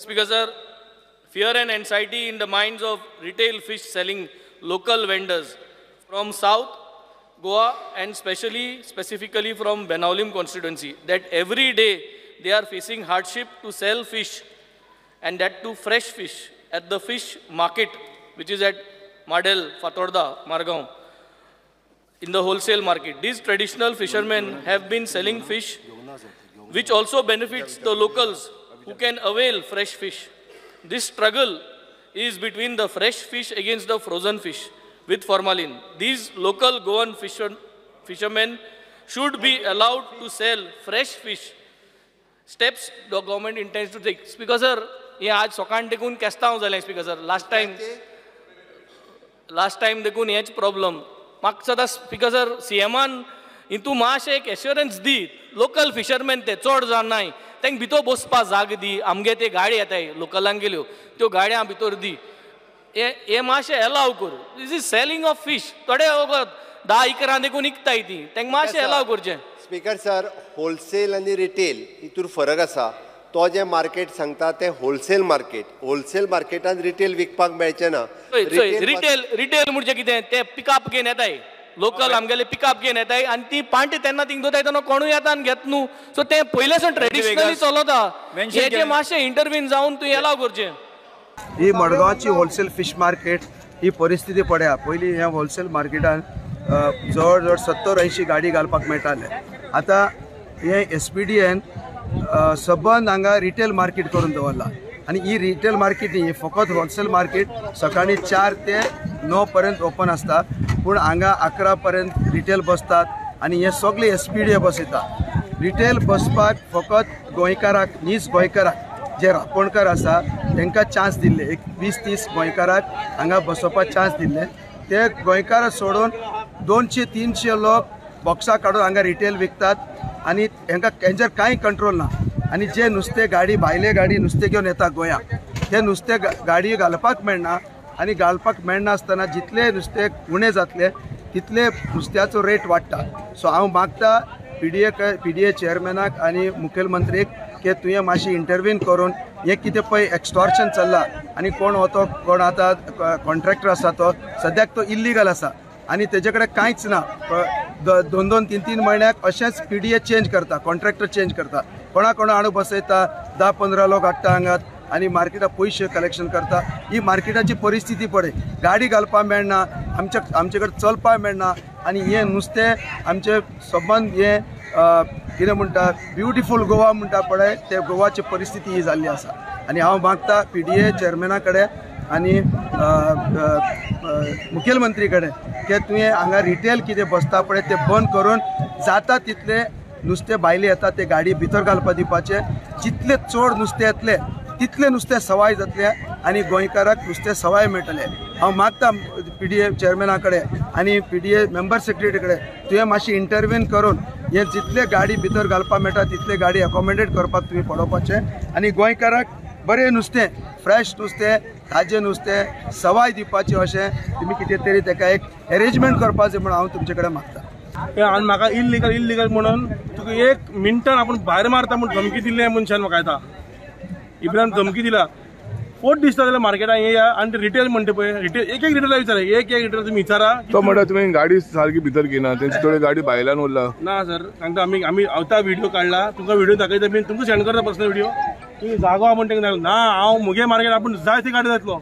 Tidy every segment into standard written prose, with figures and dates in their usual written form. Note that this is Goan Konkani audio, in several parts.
Speaker sir, fear and anxiety in the minds of retail fish selling local vendors from South Goa and specifically from Benaulim constituency that every day they are facing hardship to sell fish and that too fresh fish at the fish market which is at Madel, Fatorda, Margao, in the wholesale market. These traditional fishermen have been selling fish which also benefits the locals who can avail fresh fish. This struggle is between the fresh fish against the frozen fish with formalin. These local Goan fishermen should be allowed to sell fresh fish. Steps the government intends to take. Speaker sir, हे आज सकाळ देखून केस्तांव जालें. Speaker sir, last time देखून हेच प्रॉब्लम म्हाका सदां. स्पीकर सर, सीएमान हितू मातशें एक एश्योरन्स दी, लोकल फिशरमॅन ते चड जाण नाय, तांकां भितर बसपा जाग दी. आमगे ते गाडी येताय लोकलांक गेल्यो त्यो गाडयां भितर दी, हे मातशें एलाव कर. This is selling of fish. थोडे वगत 10-11 देखून विकताय ती, तांकां मातशें एलाव करचें. स्पीकर सर, होलसेल आनी रिटेल हितूर फरक आसा. तो जे मार्केट सांगता ते होलसेल मार्केट, होलसेल मार्केटान रिटेल विकपाक मेळचें ना. रिटेल रिटेल म्हणजे कितें, ते पिकअप घेवन येताय लोकल आमगेले, पिकअप घेवन येताय आनी ती पांटी तेन्ना थिंग दवरताय, तेन्ना कोणूय येता आनी घेत न्हू. सो तें पयलेसून ट्रेडिशनली चलता. हेजें मातशें इंटरवीन जावन तूं एलाव करचें. ही मडगांवची होलसेल फिश मार्केट ही परिस्थिती पळया. पयलीं ह्या होलसेल मार्केटान जवळ जवळ 70-80 गाडी घालपाक मेळटाले. आतां हे SPDN सबंद हांगा रिटेल मार्केट करून दवरला आनी ही रिटेल मार्केट न्ही, फकत होलसेल मार्केट सकाळी 4 ते 9 पर्यंत ओपन आसता, पूण हांगा 11 पर्यंत रिटेल बसतात आनी हे सगळे SPDA बसयता. रिटेल बसपाक फकत गोंयकाराक, नीज गोंयकाराक जे रापणकार आसा तांकां चान्स दिल्ले, एक 20-30 गोंयकाराक हांगा बसोवपाक चान्स दिल्ले. ते गोंयकार सोडून 200-300 लोक बॉक्सां काडून हांगा रिटेल विकतात आनी हांकां हेंचेर कांय कंट्रोल ना. आनी जे नुस्तें गाडी, भायले गाडी नुस्तें घेवन येता गोंया, ते नुस्तें गाडी घालपाक मेळना आनी घालपाक मेळनासतना जितले नुस्तें उणें जातलें तितले नुस्त्याचो रेट वाडटा. सो हांव मागता PDA चेअरमॅनाक आनी मुखेलमंत्रीक की तुवें मातशी इंटरवीन करून हें कितें पळय एक्स्टॉर्शन चल्लां आनी कोण हो तो कोण आतां कॉन्ट्रॅक्टर आसा तो सद्याक तो इल्लीगल आसा आनी तेजे कडेन कांयच ना. 2-2, 3-3 म्हयन्याक अशेंच PDA change करता, कॉन्ट्रॅक्टर चेंज करता, कोणा कोणा हाडून बसयता, 10-15 लोक हाडटा हांगात आनी मार्केटाक पयशे कलेक्शन करता. ही मार्केटाची परिस्थिती पळय, गाडी घालपाक मेळना, आमचे कडेन चलपाक मेळना आनी हें नुस्तें आमचें सबंद हें कितें म्हणटा ब्युटिफूल गोवा म्हणटा पळय, ते गोवाची परिस्थिती ही जाल्ली आसा. आनी हांव मागता PDA चेअरमॅना कडेन आनी मुखेलमंत्री कडेन की तुवें हांगा रिटेल कितें बसता पळय तें बंद करून जाता तितलें नुस्तें भायलें येता तें गाडी भितर घालपा दिवपाचें. जितलें चड नुस्तें येतलें तितलें नुस्तें सवाय जातलें आनी गोंयकाराक नुस्तें सवाय मेळटलें. हांव मागता PDA चेअरमॅना कडेन आनी PDA member secretary कडेन तुवें मातशी इंटरवीन करून हे जितले गाडी भितर घालपाक मेळटा तितले गाडी एकोमोडेट करपाक तुवें पळोवपाचें आनी गोंयकाराक बरें नुस्तें, फ्रेश नुस्तें, ताजें नुस्तें सवाय दिवपाचें अशें तुमी कितें तरी ताका एक एरेंजमेंट करपाचें म्हूण हांव तुमचे कडेन मागता. आनी म्हाका इल्लिगल इल्लिगल म्हणून तुका एक मिनटान आपूण भायर मारता म्हूण धमकी दिल्ली मनशान म्हाका. आतां इब्राहिम धमकी दिला, फोट दिसता जाल्यार मार्केटान येया आनी रिटेल म्हणटा पळय, रिटेल एक एक रिटेलर विचारा, एक एक रिटेलर तुमी विचारा. तो म्हणटा तुमी गाडी सारकी भितर घेना, तेंची थोडी गाडी भायल्यान उरला. ना सर, सांगता आमी आमी आतां व्हिडियो काडला, तुमकां व्हिडियो दाखयता, मी तुमकां सेंड करता पर्सनल व्हिडियो. तुमी जागो आहा म्हणटा ना, हांव मुगे मार्केट आपूण जाय ती गाडी जातलो.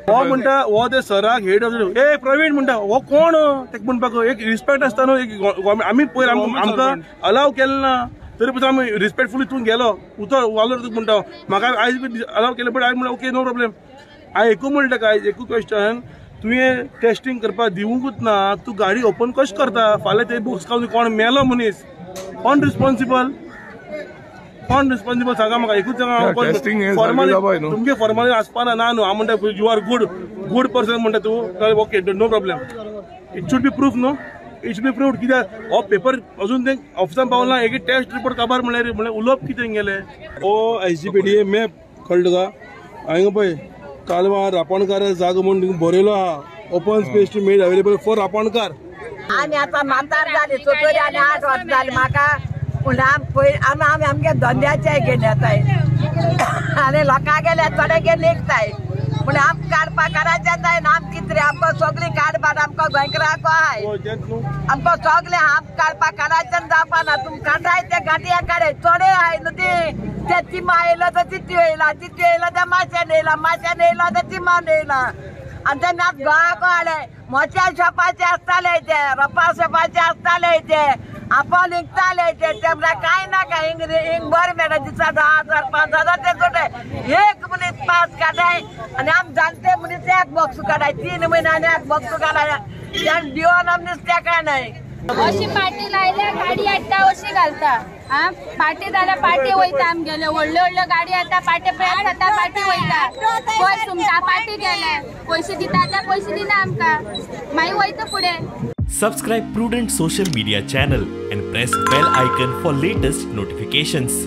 हो म्हणटा हो ते सराक हेड ए प्रवीण म्हणटा, हो कोण तेका म्हणपाक एक रिस्पेक्ट आसता न्हू. एक आमी पयर आमकां अलाव केलें ना तरी पसून आमी रिस्पेक्टफुली तूं गेलो उतर वालोर तुका म्हणटा. म्हाका आयज बी अलाव केलें बट आयज म्हणटा ओके नो प्रॉब्लेम. हांवें एकूय म्हणटा काय एकूय क्वेश्चन, तुवें टेस्टिंग करपाक दिवंकूच ना, तूं गाडी ओपन कशें करता? फाल्यां ते बुक्स खावन कोण मेलो मनीस, कोण रिस्पॉन्सिबल? कोण रिस्पॉन्सिबल सांगा म्हाका एकूच सांगा. फॉर्मली तुमगे फॉर्मली आसपा ना न्हू. हांव म्हणटा you are good good person म्हणटा तूं, okay no problem. It should be proof न्हू, it should be proof. कित्याक हो पेपर अजून ते ऑफिसान पावला, एक टेस्ट रिपोर्ट काबार म्हणल्यार म्हणल्यार उलोवप कितें गेलें. ओ SGPDA map कळ्ळें तुका? हांगा पळय कालवार रापणकार जागो म्हूण बरयलो आहा, open space to made available for Raponkar. आमी आतां म्हातार जाली, चोतोरी आनी 8 वर्सां जाली म्हाका, पूण आमी आमी आमगे धंद्याचे घेवन येताय. आनी लोकां गेले थोडे गे निघताय पूण आमकां काडपाक काडायचें जायना. आम कितें आमकां सगळीं काडपाक आमकां गोंयकारांक आहाय आमकां सगळें आम काडपाक काडायचें जावपा ना. तुमकां काडाय ते गाडये काडाय चोडे आहाय न्हू ती ते तिमा येयलो तर तितू येयला, तितू येयलो ते माश्यान येयला, माश्यान येयलो ते तिमान येयला. आनी ते नात गोवाक हाडले मोच्या शॉपाचे आसताले ते, रोपा शॉपाचे आसताले ते, आपण विकताले ते. तेमकां कांय नाका. हिंग हिंग बरें मेळटा दिसा 10,000 5,000 ते जोडटाय. एक मनीस पास काडाय आनी आम जाणटे मनीस एक बॉक्स काडाय, 3 म्हयन्यांनी एक बॉक्स काडाय. त्यान दिवन आम नुस्त्या काय नाही. अशी पाटी लायल्या गाडी हाडटा अशी घालता. आ पाटी जाल्यार पाटी वयता आमगेले, व्हडल्यो व्हडल्यो गाडी येता पाटे प्रेस जाता पाटी वयता. पळय तुमकां पाटी गेले पयशे दिता ते पयशे दिना आमकां, मागीर वयता फुडें. Subscribe Prudent Social Media channel and press bell icon for latest notifications.